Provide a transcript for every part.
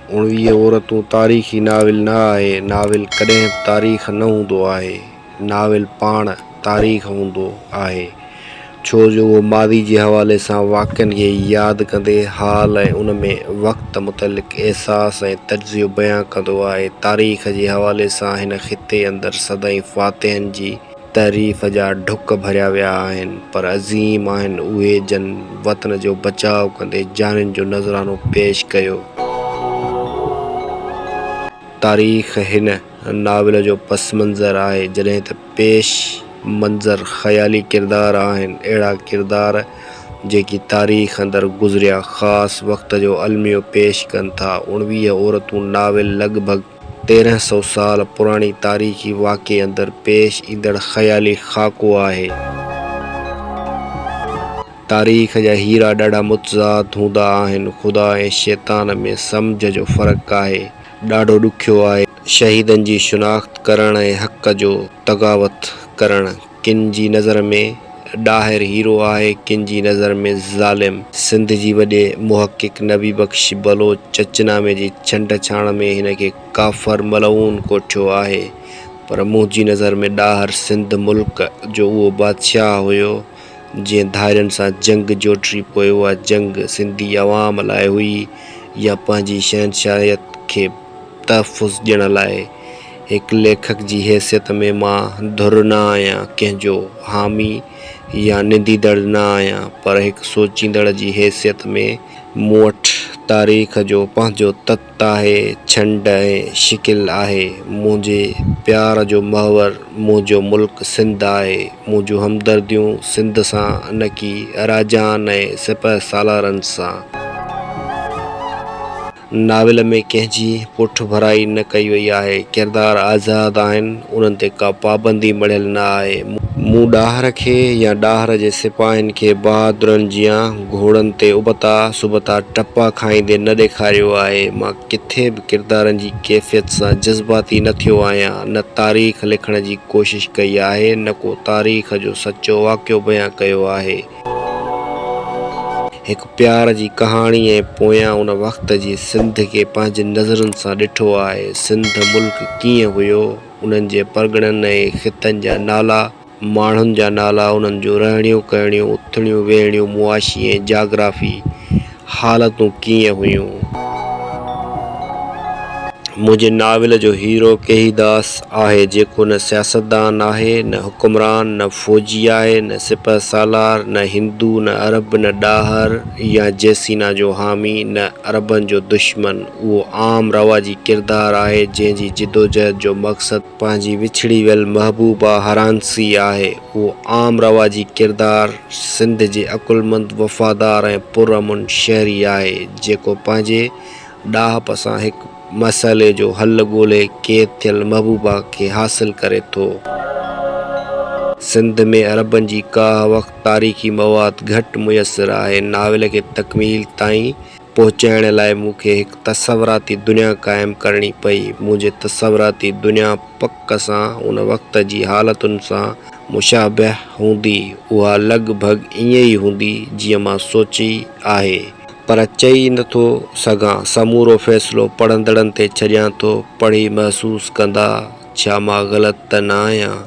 اڻويهه عورتون تاريخي ناول نه آهي. ناول ڪڏهن به تاريخ نه هوندو آهي. ناول پاڻ تاريخ هوندو آهي. ڇو جو اهو ماضي جي حوالي سان واقعن کي ياد ڪندي حال ۽ ان ۾ وقت متعلق احساس ۽ تجزيو بيان ڪندو آهي. تاريخ جي حوالي سان هن خطي اندر سدائين فاتحن جي تعريف جا ڍڪ ڀريا ويا آهن، پر عظيم آهن اهي جن وطن جو بچاء ڪندي جانين جو نذرانو پيش ڪيو. تاريخ هن ناول جو پس منظر آهي، جڏهن ته پيش منظر خيالي ڪردار آهن، اهڙا ڪردار جيڪي تاريخ اندر گذريا خاص وقت جو الميو پيش ڪن ٿا. اڻويهه عورتون ناول لڳ ڀڳ 1300 سال پراڻي تاريخي واقعي اندر پيش ايندڙ خيالي خاڪو آهي. تاريخ جا هيرا ڏاڍا متضاد هوندا آهن. خدا ۽ شيطان ۾ سمجهه جو فرق آهي. ڏاڍو ڏکيو آهي شهيدن جي شناخت ڪرڻ ۽ حق جو تغاوت ڪرڻ. ڪن جي نظر ۾ ڏاهر هيرو آهي، ڪن جي نظر ۾ ظالم. سنڌ جي وڏي محقق نبي بخش بلوچ چچنامي جي ڇنڊ ڇاڻ ۾ هن کي ڪافر ملعون ڪوٺيو آهي، پر منهنجي نظر ۾ ڏاهر سنڌ ملڪ جو اهو بادشاهه هيو، جنهن ڌارين سان جنگ جوٽي پوء اها جنگ سنڌي عوام لاء هئي يا پنهنجي شهنشاهيت کي تحفظ ڏيڻ لاء هڪ ليکڪ جي حيثيت ۾ مان ڌر نه آهيان، ڪنهن جو حامي يا ننديندڙ نه آهيان، پر هڪ سوچيندڙ جي حيثيت ۾ مون وٽ تاريخ جو پنهنجو تت آهي، ڇنڊ ۽ شڪل آهي. منهنجي پيار جو محور منهنجو ملڪ سنڌ آهي. منهنجون همدرديون سنڌ سان نه ڪي راجائن ۽ سپهه سالارن سان. ناول ۾ ڪنهن جي پٺڀرائي نه ڪئي وئي آهي. ڪردار آزاد آهن، انهن تي ڪا پابندي مڙهيل نه آهي. مون ڏاهر کي يا ڏاهر جي سپاهين کي بهادرن جيان گهوڙن تي ابتا سبتا ٽپا کائيندي نه ڏيکاريو آهي. مان ڪٿي به ڪردارن جي ڪيفيت سان جذباتي نه ٿيو آهيان، نه تاريخ لکڻ جي ڪوشش ڪئي آهي، نه ڪو تاريخ جو سچو واقعو بيان ڪيو آهي. هڪ پيار جي ڪهاڻي ۽ پويان ان وقت جي سنڌ کي پنهنجين نظرن سان ڏٺو آهي. سنڌ ملڪ ڪيئن هيو، انهن جي پرڳڻن ۽ خطن جا نالا، ماڻهن جا نالا، انهن جون رهڻيون ڪهڻيون، اٿڻيون ويهڻيون، معاشي ۽ جاگرافي حالتون ڪيئن هيون. منهنجي ناول جو هيرو ڪيهيداس آهي، جيڪو نه سياستدان آهي، نه حڪمران، نه فوجي آهي، نه سپهه سالار، نه هندو، نه عرب، نه ڏاهر يا جيسينا جو حامي، نه عربن جو دشمن. اهو عام رواجي ڪردار آهي، جنهن جي جدوجهد جو مقصد پنهنجي وڇڙي ويل محبوبه هرانسي آهي. اهو عام رواجي ڪردار سنڌ جي عقلمند، وفادار ۽ پرامن شهري آهي، جيڪو پنهنجي ڏاهپ سان هڪ مسئلي جو حل ڳولي قيد ٿيل محبوبه کي حاصل ڪري ٿو. سنڌ ۾ عربن جي ڪاهه وقت تاريخي مواد گهٽ ميسر آهي. ناول کي تڪميل تائين پهچائڻ لاء مون کي هڪ تصوراتي دنيا قائم ڪرڻي پئي. منهنجي تصوراتي دنيا پڪ سان ان وقت جي حالتن سان مشابهه هوندي. اها لڳ ڀڳ ائين ئي هوندي جيئن مان سوچي آهي. پر چئي نه ٿو سگهان. سمورو فيصلو پڙهندڙن تي ڇڏيان ٿو. پڙهي محسوس ڪندا، ڇا مان غلط ته نه آهيان؟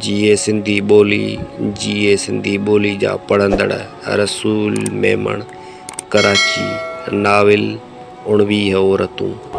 جيئي سنڌي ٻولي، جيئي سنڌي ٻولي جا پڙهندڙ. رسول ميمڻ، ڪراچي، ناول، اڻويهه عورتون.